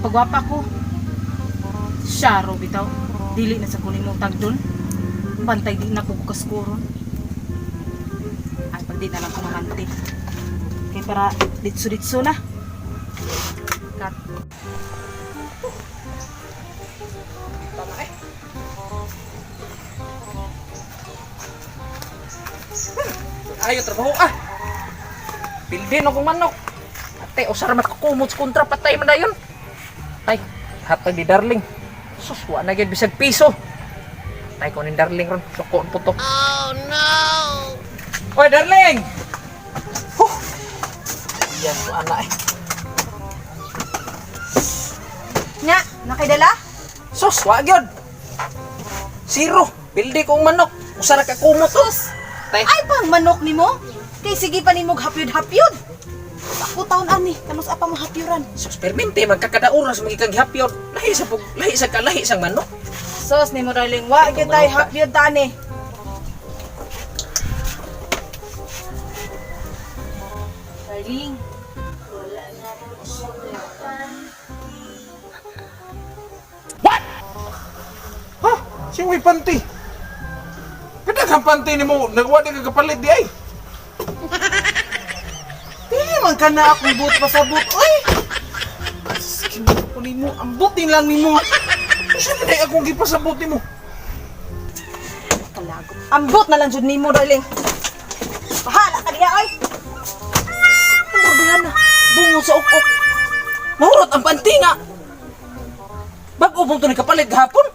Nagpagwapa ko. Syaro bitaw. Dili na sa kunin mo tagdon. Bantay di na ko kaskuron. Ay, pag di na lang ko mamante. Kay para ditso-ditso na. Cut. Tama eh. Ayo trabaho ah. Pildin akong manok. Ate, usara mas kukumot sa kontra patay man dayon. Ay, hatag di darling. Sus, wa na gyud bisag piso. Tay ko ni darling ron, sukoon po to. Oh no. Oy, darling. Huh. Yan ko ana eh. Nya, nakidala? Sus, wa gyud. Zero. Pildi kong manok. Usara ka kumot. Sus! Tay. Ay pang manok nimo. Kay sige pa nimo hapyod-hapyod. Ako taon ani, kanus apa mo hapyuran. Sus, permente magkakada oras magikang hapyod. Lahi sa pug, lahi sa kalahi sang manok. Sos nimo darling, wa gyud tay hapyod tani. Darling, wala na Ha? Siya may panty. Kadaghang panty nimo, nagwa di ka kapalit di ay. Di man ka na akong buot pasabot, oy! Ko nimo, ambot din lang nimo. Unsa man ay akong gipasabot nimo? Kalagot. Ambot na lang jud nimo, darling. Bahala ka diha, oy! Ang rabihan na. Bungo sa ukok. Mahurot ang panty nga. Bag-o mong to ni kapalit gahapon.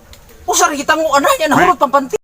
Usar kita mo anay, nahurot ang panty.